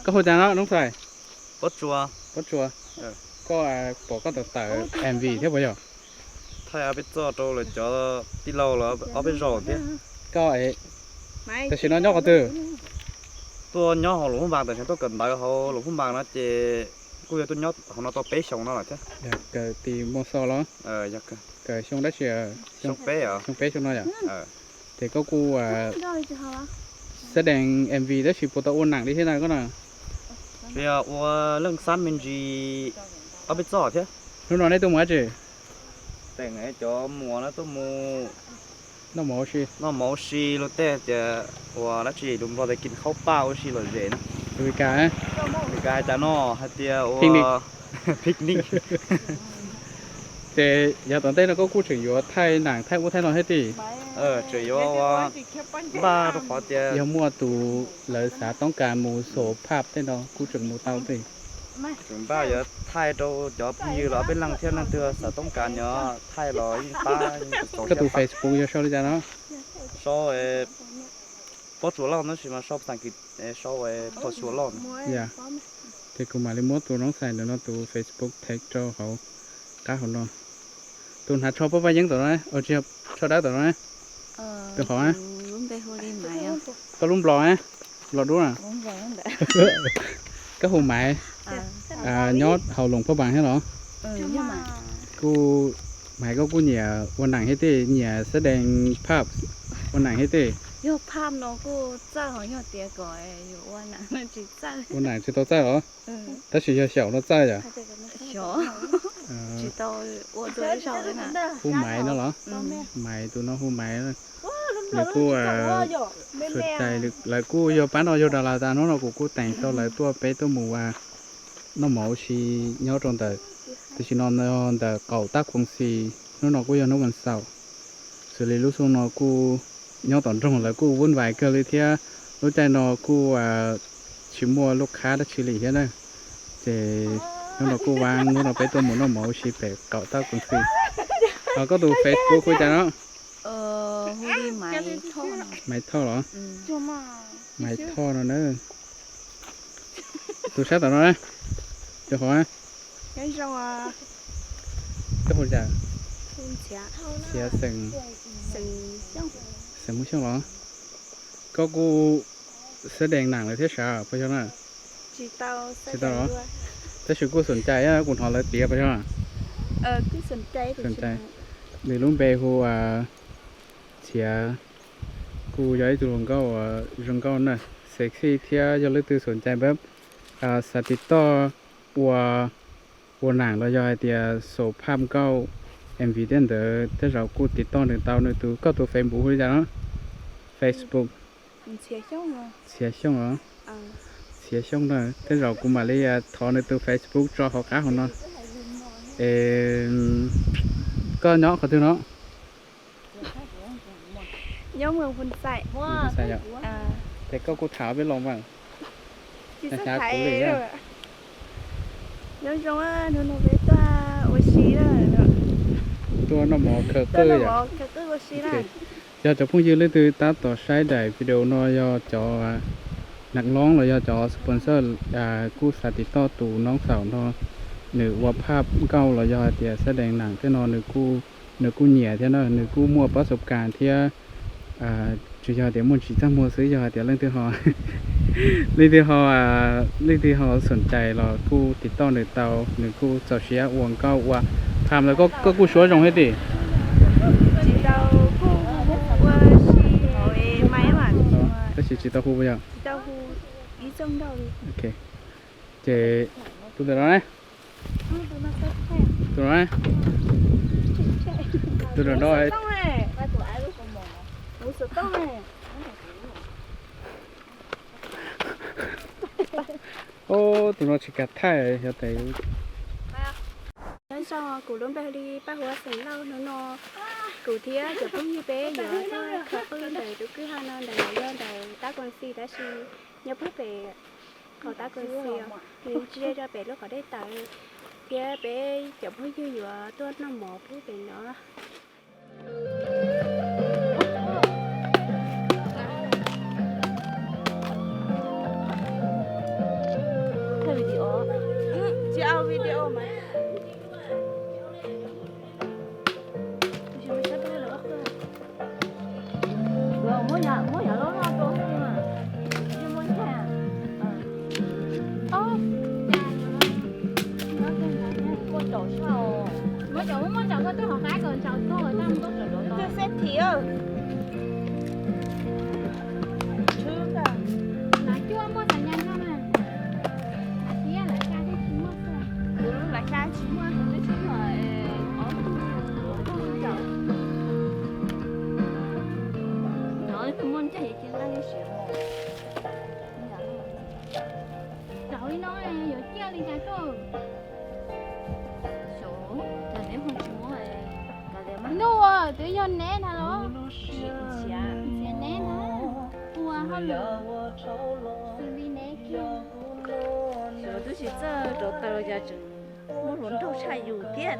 Koj hu cas no Noob Xais? Pob Tsuas. Pob Tsuas. Koj pom koj tawm tawm M V thiab puas yog? Thaij ob peb txoj rau lawv cov tij laug los ob peb zaug thiab. Koj, tam sim no nyob qhov twg? Tuaj nyob hauv Luam Phab Npas, tam sim no tuaj kawm ntawv hauv Luam Phab Npas no ces kuj yog tuaj nyob hauv no tau peb xyoos no lawm thiab. Kawm tim Mos Xos los? Kawm xyoo dab tsi? Xyoo peb xyoo no yom. Ces koj kuj xab dees M V tab sis puas tau ua nam li thiab na koj na? Yog ua leej xab me ntsis ob peb txoj thiab. Hnub no nej tuaj mus dab tsi? Teem cov muam no tuaj mus noj mov ua si, noj mov ua si, luag tej tias ua dab tsi, lus Nplog tias kis khaub paj ua si lom zem na. Tus Meskas, Meskas hais cas no hais tias ua picnic. Ces yav tom ntej no koj kuj tseem yuav thaij nam thaij ub thaij no thiab tim? Tseem yuav ua npaj rau qhov tias yog muaj tus lawv xav toob kas mus xo phaj tej no kuj tseem mus tau tim. Tseem npaj yuav thaij rau cov phooj ywg los peb leej thiab, leej twg xav toob kas nyob thaij los yeej pab. Koj tus Facebook yog sau li cas no? Sau Pob Tsuas Lauj tab sis mas sau phas xas As kiv sau Pob Tsuas Lauj. Ces kuv mam li muab tus Noob Xais ntawm no tus Facebook tag rau hauv qab hauv no. Tus hnav tsho paj paj yeeb tom no, tsis yog tsho dawb tom no. Tus hov, koj lub Nplog, Nplog dub na. Koj hu Maiv, nyob hauv Loos Phaj Npas thiab los? Kuj, Maiv koj kuj nyiam ua nam thiab tej, nyiam xab dees phaj, ua nam thiab tej. Yog phaj no kuj txawj, ho yog tias kom yuav ua nam tsis txawj. Ua nam tsis tau txawj los? Tab sis yog xyaum no txawj yom? Hu Maiv no los? Maiv, tus no hu Maiv. Nws kuj xum cais, lawv kuj yog pab no yog das las tas hnub no kuv kuj teem tau lawv tuaj peb tuaj mus noj mov ua si nyob rau ntawm, tam sim no ntawm qaum tab koos xis, hnub no kuj yog hnub vas xaum. Xws li lub xyoo no kuj nyob tom nroog lawv kuj vuj vais kawg li thiab, lub caij no kuj tsis muaj lub qhab dab tsi li thiab na. Ces hnub no kuj vaab, hnub no peb tuaj mus noj mov ua si pem qaum tab koos xis. Ho koj tus Facebook hu cas no? Maiv Thoj los? Maiv Thoj no na. Tus sab tom no, tus hov, koj hu cas? Txiav xeem, xeem Muaj Xyooj los? Koj kuj xab dees nam lawm thiab sav puas yog na? Tsis tau, tab sis kuj xum cais, kuv hnov lawv piav puas yog? Xum cais. Nws lub npe hu Txiav, kuj yog ib tug hluas nkauj zoo nkauj na, sexy thiab. Yog leej twg xum cais npawb xav tiv toj ua, ua nam los yog hais tias xum phaj nkauj, M V tej ntawd tej zaum kuj tiv toj nws tau. Nws tus, koj tus Facebook hu li cas no? Facebook Txiav Xyooj os. Txiav Xyooj na, tej zaum kuv mam li thov nws tus Facebook tso hauv qab hauv no. Es koj nyob qhov twg no? Ces koj kuj tham peb los mas. Nyob zoo, hnub no peb tuaj ua si, tuaj noj mov khaws qwj. Yog cov phooj ywg leej twg tab tom saib daim video no yog cov nam loob los yog cov sponsor kuj xav tiv toj tus noob xaum no, nws ua phaj nkauj los yog hais tias xab dees nam tej no nws kuj nyiam thiab na, nws kuj muaj pab xov kas thiab. Tsis yog tias muaj ntsis txaj muag xwb, yog hais tias leej twg ho, leej twg ho, leej twg ho xum cais los kuj tiv toj nws tau, nws kuj txaus siab ua nkauj ua phaj ntawd. Koj kuj suab zoo thiab tim? Tab sis tsis tau hu puas yog? Ces tus ntawm no ne, tus no, tus no, tus no tsis kam thaij yog tes. Nyob zoo, kuv lub npe hu li Paj Huab xeem Lauj. Hnub no kuv thiab cov phooj ywg peb yuav tuaj khaws qwj ntawm tus kwj ha no ntawm no yog ntawm tab koos xis tab sis nyob pub pem qaum tab koos xis, nws ntsia rau pem lub qhov dej tawv, thiab peb cov phooj ywg yuav tuaj noj mov pub pem no. Muab cov loj loj rau xwb, muab ntag. Muab cov, muab cov muab cov koj twb hauv qab kom ntsauv tuaj, twb xeb thim. Lav cuaj muaj xav nyas no na. Lav tiab lav xya twb tsis muaj xwb. Lav xya tsis muaj, twb tsis muaj. Muaj ntej ces cia nqa siav. Zaum li no yuav ciaj li cas tuaj? Nuj, twb yog neb ntag los? Neb ntag. Ua hauj lwm xws li neb kiag. Xyov twb tsis txawj rauv taws los cas tseem muab hluas nraug tshaj yus thiab.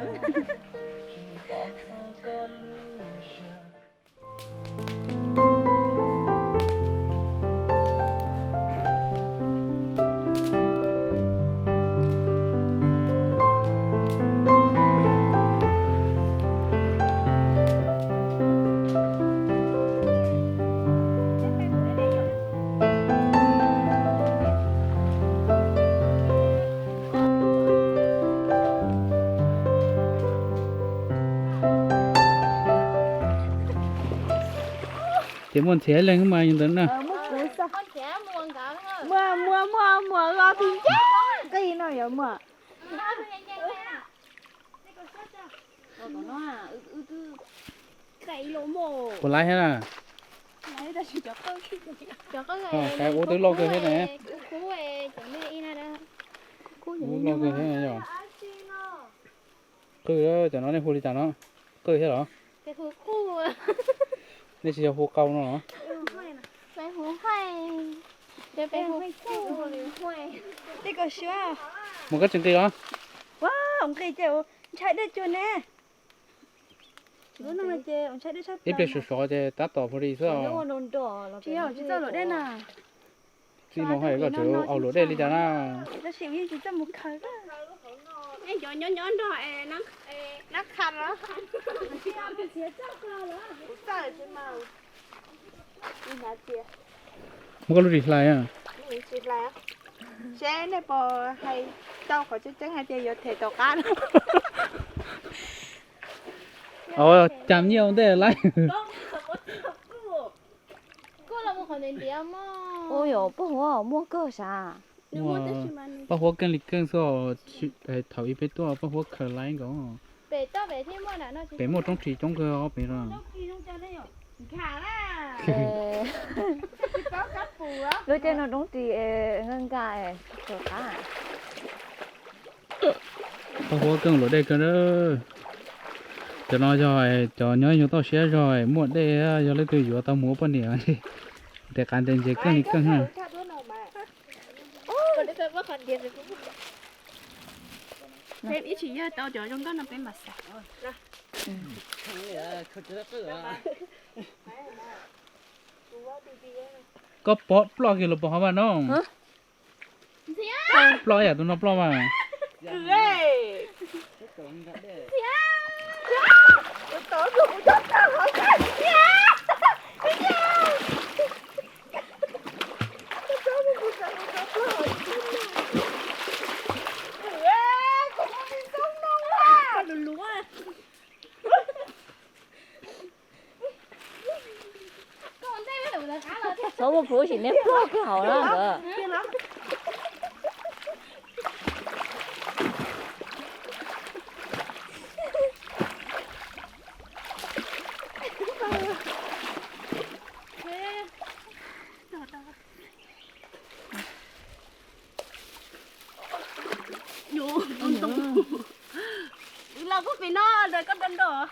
Ces muaj ntxhiab leej mas yog ntawd na. Muaj, muaj, muaj, muaj los tus ncej qij no yuav muaj. Puas laib thiab na? Qab ub twb loj kawg thiab na. Ub loj kawg thiab yog. Qwj, cov no nej hu li cas no? Qwj thiab los? Nej tsis yog hu qau no los? Mus koj tsis nqis los? Ntshai dej cuag ne. Ib pliag sov sov ces tab tom hu li xwb os. Tsis txawj luam dej na. Txij no hais koj tseem ua luam dej li cas na? Muab koj lub ris hlais. Seb nej puas hais tau qhov tseeb tseeb hais tias yuav them tom qab no. Cas nyiaj ua ntej lawm. Ua yog paj huab muaj kawg sav. Paj huab keej li keej xwb os. Thaum ub peb tuaj paj huab khaws laib nkaus. Pem muaj roob ris coob kawg os pem no. Lub caij no roob ris nka nka. Paj huab keej luam dej kawg. Cov no yog cov nyob ib nyuag toj siab zog muaj dej, yog leej twg yuav tau mus ua poj niam. Ntev qab ntev ntses keej li keej. Peb ib tsis yog tau cov zoo nkauj no peb mam xav. Koj pom ploj kiag los pom hov mas no. Ploj yam tus no ploj mas. Txhob muaj plhuav sim nej ploj kiag hauv na nkawd. Los kuj pem no ntawm koj nrog nrog.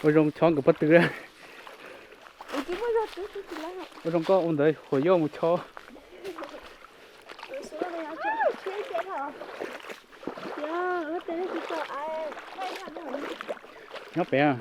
Ua zoo chob nkawd pob tw. Ua zoo koj ua ntawd huas yoj mus chob. Nyob pem.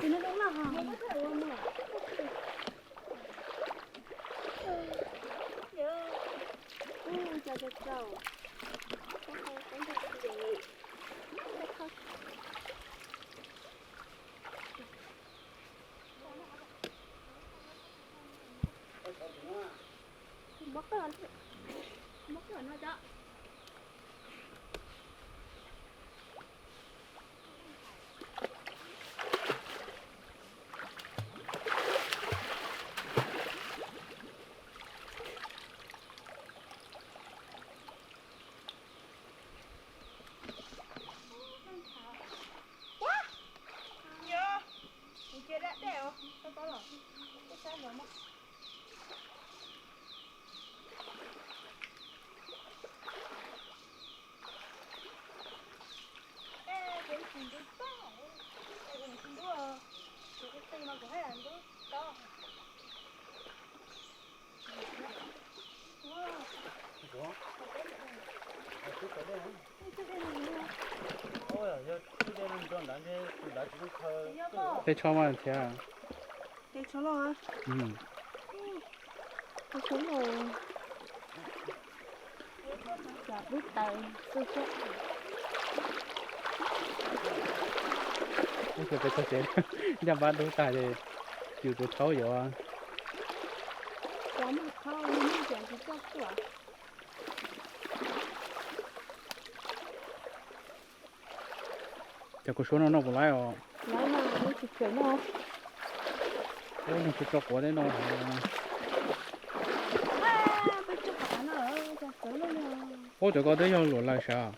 Tej tsho mas thiab. Tej tsho los. Ub, peb txog tsev, ncaj npab dub tag ces yus tus thaub yuav. Cov kuv suab no noj puas laib os? Ub, nws tsis tso quav tej no. Ub, cov ko twb yog luam lawm sav.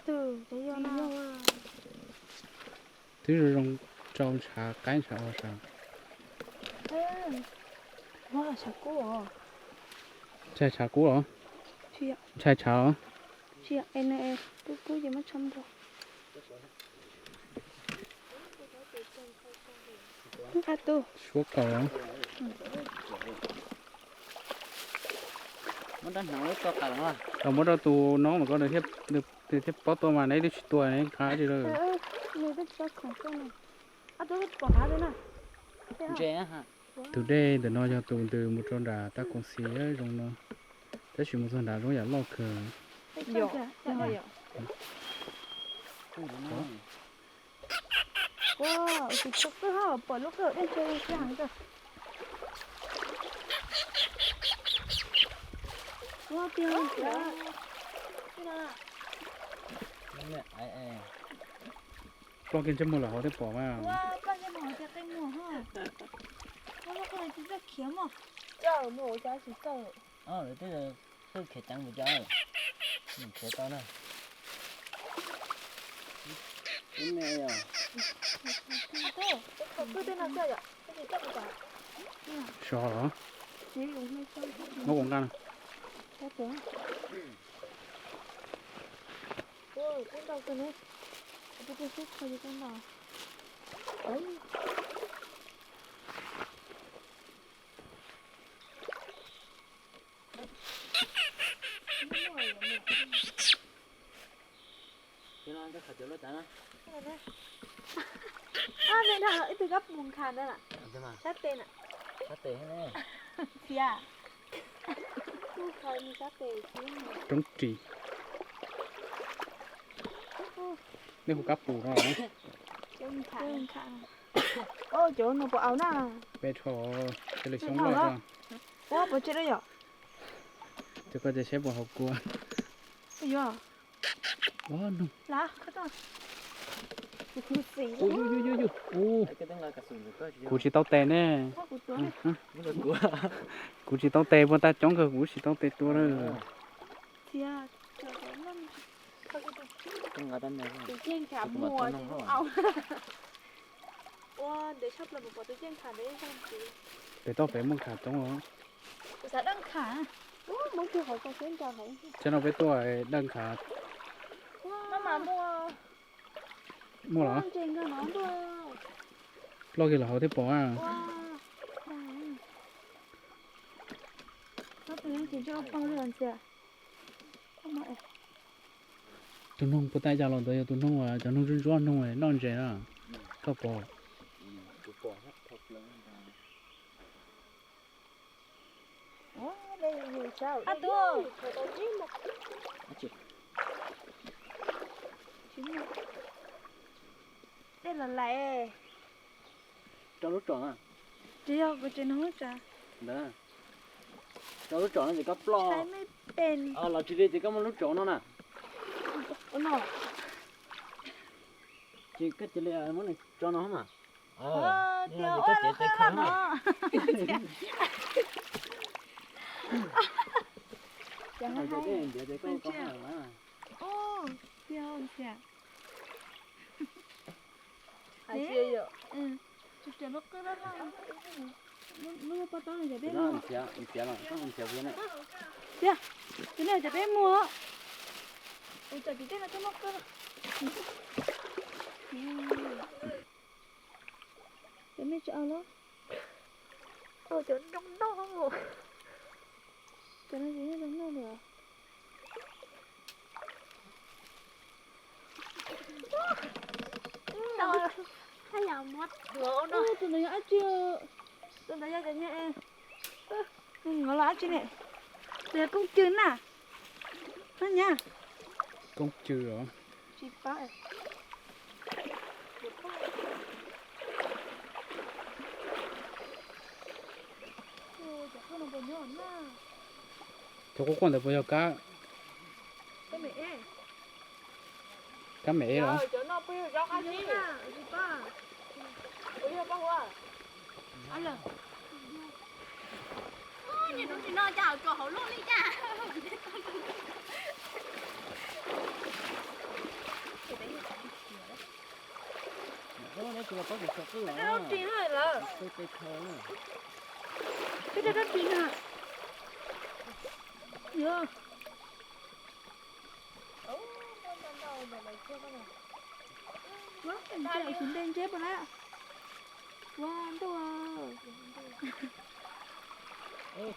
Twb zoo zoo rau ntshav qaib ntshav ua sav. Ntshai tshav kub los? Ntshai tshav los? Suab kaus. Tau muab rau tus no mas ko nws thiaj paub tua mas neb twb tsis tua neb qab tsi lawm. Tus dej ntawm no yog tus ntws mus rau nram Taj Koom Xis zoo no, tab sis mus txog nrad zoo yam loj kawg. Ploj kiag ntsej muag lawm hauv thiaj pom mas. Khiav mus ua cas tsis txawj. Khiav ceev mus cas, khiav tau na. Sov los? Muab kuv nqa na. Tab tus, ua, kub ntau kawg ne. Ua, peb tuaj saib qhov yuav kub ntau. Ib tug kab pus nkhav ntawd na. Sab tes na. Txiav. Roob ris. Nej hu kab pus no. Cov no puas au na? Peb rho, cia li xyoob loj. Ua, puas tse da yom? Ces koj cia saib puas haus kua. Yuav. Ua, noog. Kuv tsis tau tes ne. Kuv tsis tau tes, puag ta coob kawg kuv tsis tau tes tua lawm. Pem toj pem muaj nkhav coob os. Tsam no peb tuaj dawj nkhav. Muaj los? Ploj kiag los hauv thiab pom. Tus noog puag ta ib co los ntawd yog tus noog, cov noog ntsuab ntsuab noog noj ntses na. Koj pom. Dej los lais. Rau lub tsom na. Tsis yog, kuv tsis noog lub tsom. Ntawd, rau lub tsom no ces koj ploj. Los tsis li ces koj muab lub tsom no na. Ces koj cia li muab nws tso no mas. Tias ua lub qab no. Tias hais hais. Tias ntxias. Hais tias yom. Lub pob tob no cov peb muag. Ntxias los koj mus ntxias pem no. Tias, tus no cov peb muag. Ua cov tim tej no twb muab kawg. Cov me tsis aus los. Cov no ces yeej zoo noj lawm. Tus ntawd yog dab tsi? Tus ntawd yog cov nyuj, tus ntawd los dab tsi ne? Tus yog koob cw na. Koob cw os. Tsis pab. Cov quaj quaj ntawd puas yog kab, kab me es los? Peb rau rab ris na. Yog. Ua, ntshe tsis nte ntseb puas na. Ua ntuj.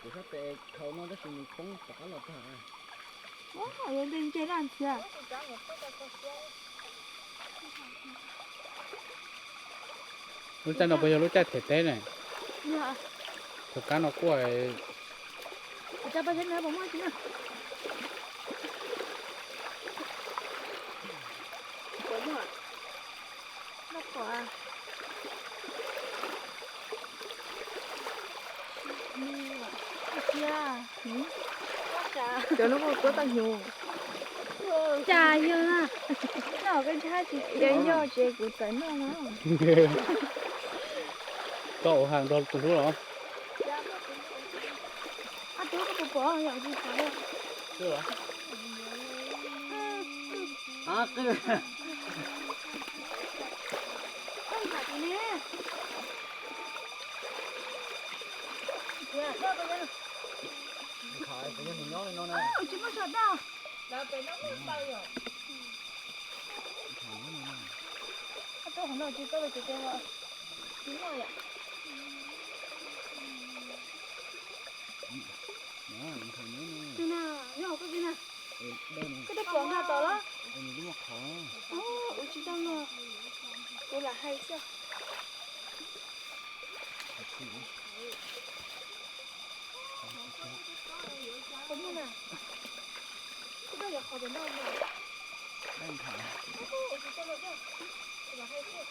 Kuv sab tes khau no tab sis nws poob rov qab los tag. Ua, yuav nte ntseb na Ntxhias. Lub caij no puas yog lub caij them teb ne? Tus kab no quaj. Cov no kuj tuab tag hnyuv. Cas yog na, noj koj ntshai tsis yog ces kuv txawm noj no. Koj ua heev nrog tus hlub los? Ab, tub koj puas pom yog tsis pom. Tsis muaj sawv daws. Lawv pem no muaj ntau yom. Koj tuaj qhov no tsis tau los ces tias tsis muaj yom. Tus na, nyob hauv koj tus na. Koj tuaj pom ntag tod los? Ua tsis tau los, kuv lam hais xwb. Ua muaj na. Koj tuaj yuav qhov pem no mas. Ua tsis tau los, kuv lam hais xwb.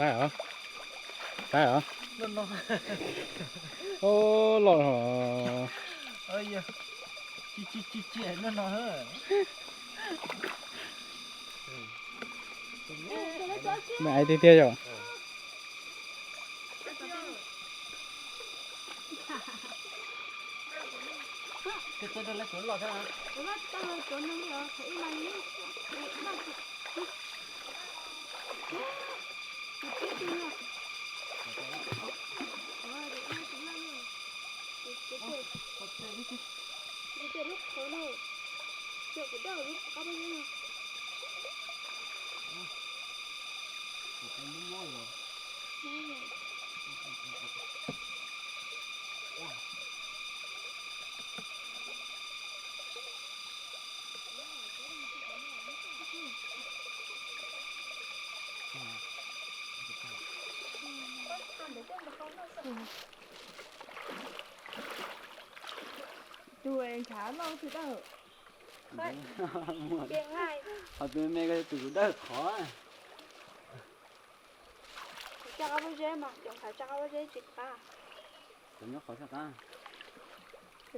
Saib os, saib os. Loj hos. Me aiv tiag tiag yom. Tus ntshav no tus dawb. Ho tus me me ko tus dawb qhov. Tsa qab pob zeb mas, cov ntshav tsa qab pob zeb tsis qab. Cov nyob qhov tsis qab. Hais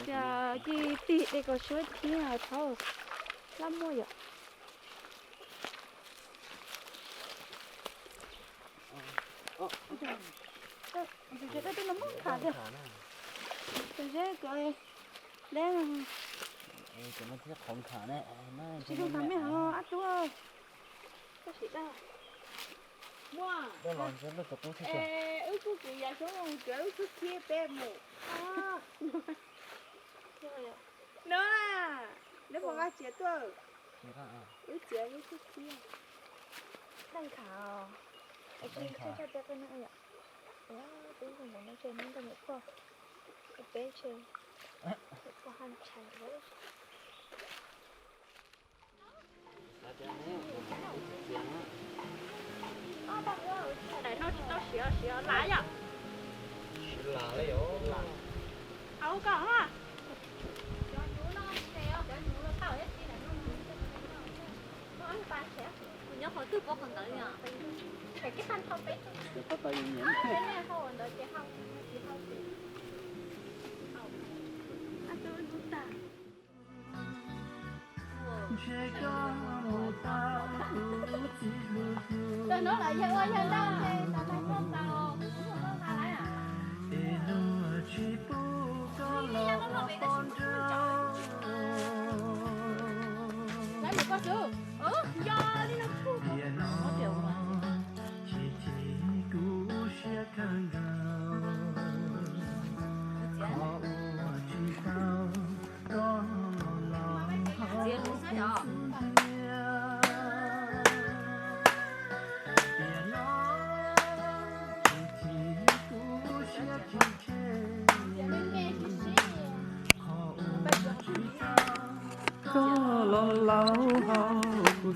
tias ci tig dej kaus suab thiab thaub lab muaj yom. Tus zeb dawb dawb no muab kham tiag. Tus zeb kawg deb. Tsis zoo kham me hov ab tub. Koj sim daj. Muaj. Wb kuj kwv yam xyoob mus kwv wb kuj khiav peb mus. No, neb puas nqa txiav tuaj? Wb txiav wb kuj khiav. Daj kham os. Tsis tshaj teb qe na yom. Twb zoo npaum no tse neb nkauj nyuam pog, peb tse, nyuam pog haj ntshai. Daim no tsis tau siav, siav lav yom. Siav lav li os. Au koj. Kuv nyob qhov twg pom qhov ntawd yom. Txiav lub xwb yom.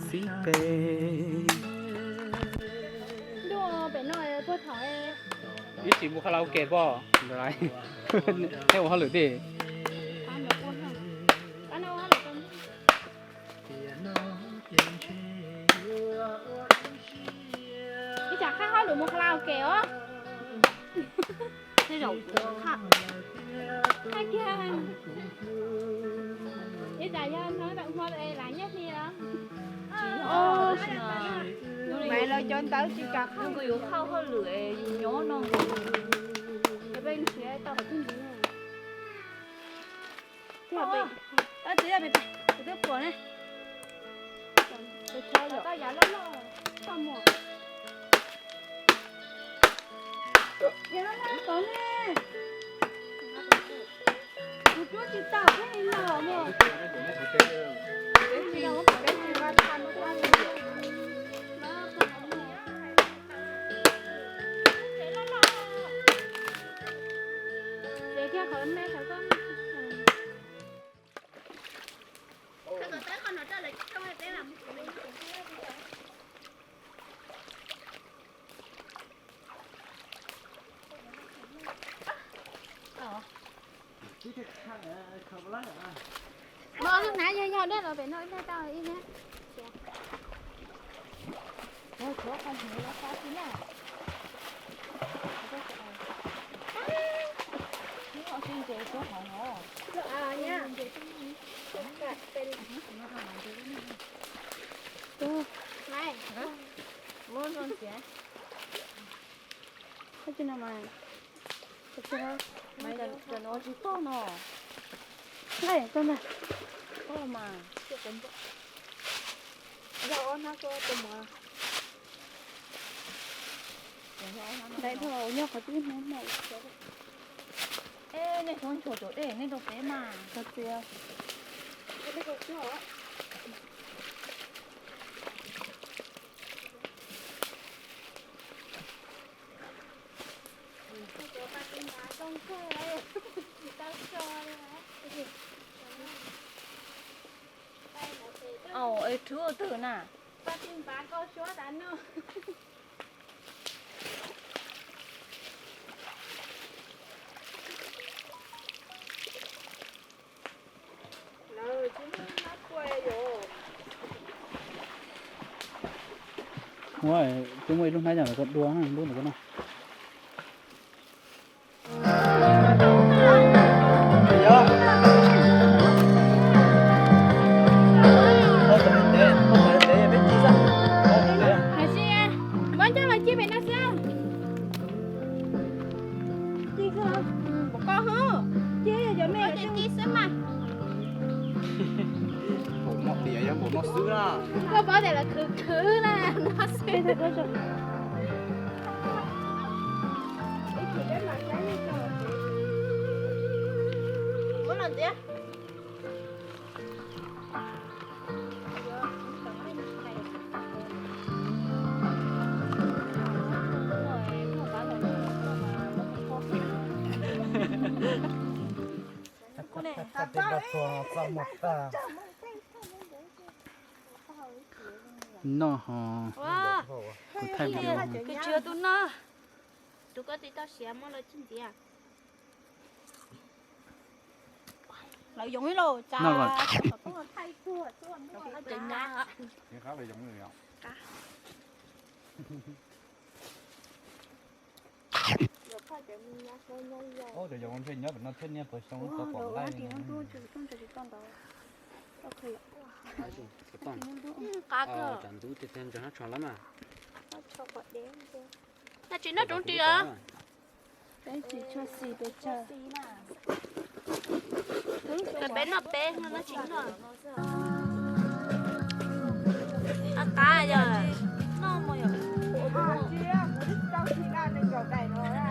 Xib pem. Ntuj, pem no puag thaum ib tsis mus karaoke pom. Nej ua hauj lwm tej. Ib tsam qab hauj lwm mus karaoke os. Ib tsam yog hnub tau hmo es lam nyob hli os. Mas lawv cov ntawd tsis kam qhauj, yus qhauj hauj lwm es yus nyob no. Cov peb nrhiav tau qhov twg ntxiv. Txiv, kuv twb pom ne. Tau yav loj loj, txoj muag. Yav loj loj tod ne. Kuv cuab tsis tau, peb los no. Peb tsis, peb tsis va tham. Ces kiag qhov me qhov koj. Los lub hnab yog yog dej los pem no ib tau ib hnab. Cov no tsis tau no. Tau mas. Yog ob hnab ko tus muam. Ntaim dhau nyob qhov twb hnub no. Es nej txhob nchuav cov dej nej rau peb mas. Txhob txiav. Au, es rhwv twg na? Ua, twb muaj ib lub hnab yog ntawm ko dua, lub ntawm ko no. Muab coj los ci pem no xwb. Ci koj, ci, yog me ci xwb mas. Npaum no tias yog npaum no xwb na. Koj paub tias lawv khwv khwv na, no xwb. Muab los ntxiv. Noj ho, kuv thaij video. Kws tsis yog tus no. Tus koj tsis tau siav muab los tsis ntxiv. Lawv yoov ib los tsa. Cov yoov ntshe nyob pem no thiab niaj puas xyoo tau pom nqaij. Qab kawg. Tsam ntub tiag tiag ntsa hnab tsho lawm mas. Nyob tsis noj roov ris os. Peb tsis tshua xis pes tsawg. Peb noj peb no noj tsis noj. A qab yog noj mus yog. Ub, tus ntses no. Noj rooj ris na.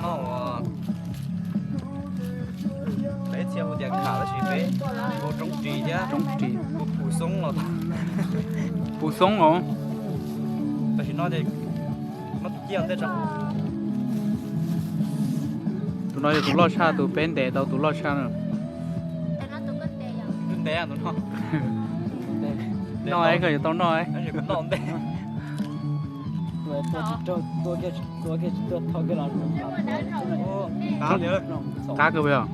Noj uas Roob ris. Pus xoob os. Tam sim no, tus no yog tus loj tshaj, tus peb ntes tau tus loj tshaj na. Noj es koj yuav tau noj. Qab kawg puas yog?